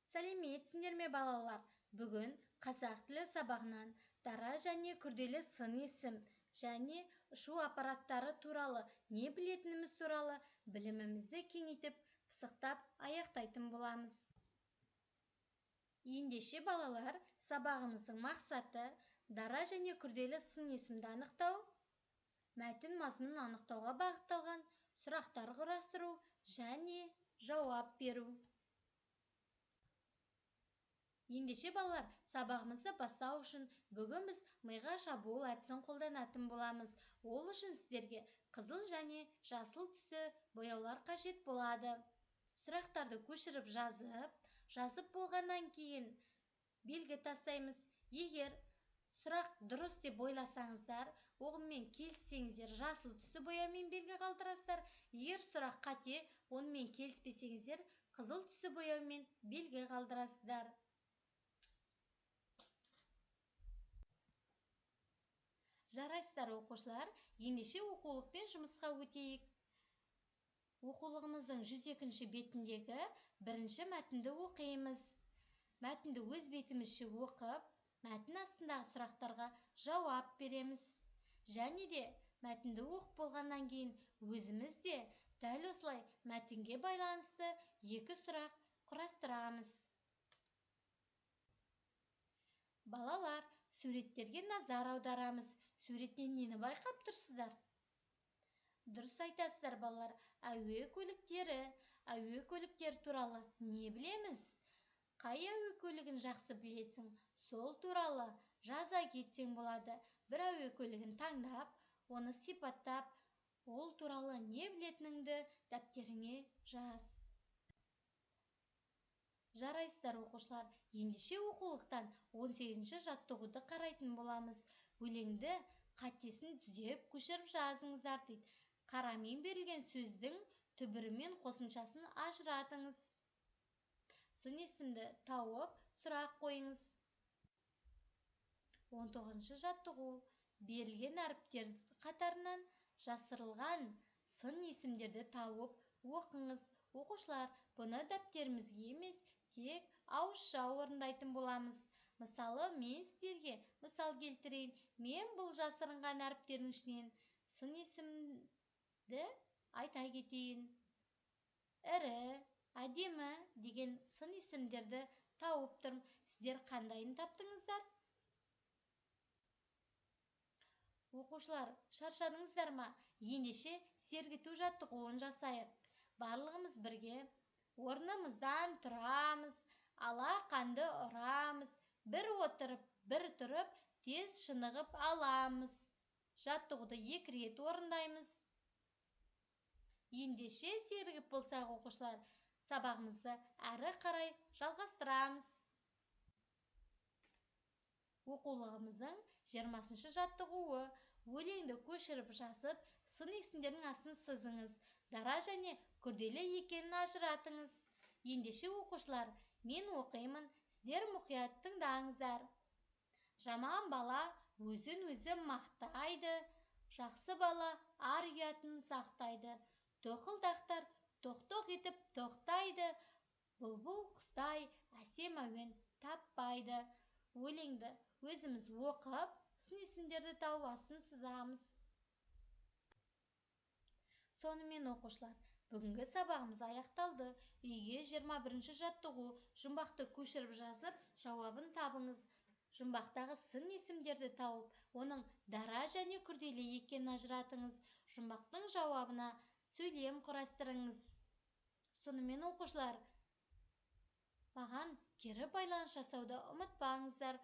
Сәлеметсіңдер ме, балалар? Бүгін қазақ тілі сабағынан дара және күрделі сын есім және ұшу аппараттары туралы не білетініміз туралы білімімізді кеңейтіп, пысықтап аяқтайтын боламыз. Ендеше, балалар, сабағымыздың мақсаты дара және күрделі сын есімді анықтау, мәтін мазмұнын анықтауға бағытталған сұрақтар құрастыру және жауап беру. Ендеше, балалар, сабағымызды бастау үшін бүгін біз миға шабуыл әдісін қолданатын боламыз. Ол үшін сіздерге қызыл және жасыл түсті бояулар қажет болады. Сұрақтарды көшіріп жазып, жазып болғаннан кейін белгі тастаймыз. Егер сұрақ дұрыс деп ойласаңыздар, онымен келіссеңіздер, жасыл түсті бояумен белгі қалдырасыздар. Егер сұрақ қате, онымен келіспесеңіздер, қызыл түсті бояумен белгі қалдырасыздар. Жарайсыздар, оқушылар, ендеше оқулықпен жұмысқа өтейік. Оқулығымыздың 102-ші бетіндегі бірінші мәтінді оқимыз. Мәтінді өз бетімізше оқып, мәтін астындағы сұрақтарға жауап береміз. Және де мәтінді оқып болғаннан кейін өзіміз де дәл осылай мәтінге байланысты екі сұрақ құрастырамыз. Балалар, суреттерге назар аударамыз. Суреттен нені байқап тұрсыздар? Дұрыс айтасыздар, балалар. Әуе көліктері. Әуе көліктері туралы не білеміз? Қай әуе көлігін жақсы білесің? Сол туралы жаза кетсең болады. Бір әуе көлігін таңдап, оны сипаттап, ол туралы не білетініңді дәптеріңе жаз. Жарайсыздар, оқушылар. Ендеше оқулықтан 18-ші жаттығуды қарайтын боламыз. Өлеңді қатесін түзеп көшіріп жазыңыздар дейді. Қарамен берілген сөздің түбірімен қосымшасын ажыратыңыз. Сын есімді тауып, сұрақ қойыңыз. 19-шы жаттығу. Берілген әріптер қатарынан жасырылған сын есімдерді тауып оқыңыз. Оқушылар, бұны дәптерімізге емес, тек ауызша орындайтын боламыз. Мысалы, мен сіздерге мысал келтірейін. Мен бұл жасырынған әріптердің ішінен сын есімді айта кетейін. Ірі, әдемі деген сын есімдерді тауып тұрмын. Сіздер қандайын таптыңыздар? Оқушылар, шаршадыңыздар ма? Ендеше сергіту жаттығуын жасайық. Барлығымыз бірге орнымыздан тұрамыз, алақанды ұрамыз, бір отырып, бір тұрып, тез шынығып аламыз. Жаттығуды 2 рет орындаймыз. Ендеше сергіп болсақ, оқушылар, сабағымызды әрі қарай жалғастырамыз. Оқулығымыздың 20-шы жаттығуы. Өлеңді көшіріп жазып, сын есімдердің астын сызыңыз. Дара және күрделі екенін ажыратыңыз. Ендеше, оқушылар, мен оқимын, сіздер мұқият тыңдаңыздар. Жаман бала өзін өзі мақтайды, жақсы бала ар ұятын сақтайды. Тоқылдақтар тоқ-тоқ етіп тоқтайды, бұлбұл құстай әсем әуен таппайды. Өлеңді өзіміз оқып, сын есімдерді тауып астын сызамыз. Сонымен, оқушылар, бүгінгі сабағымыз аяқталды. Үйге 21-ші жаттығу. Жұмбақты көшіріп жазып, жауабын табыңыз. Жұмбақтағы сын есімдерді тауып, оның дара және күрделі екенін ажыратыңыз. Жұмбақтың жауабына сөйлем құрастырыңыз. Сонымен, оқушылар, маған кері байланыс жасауды ұмытпаңыздар.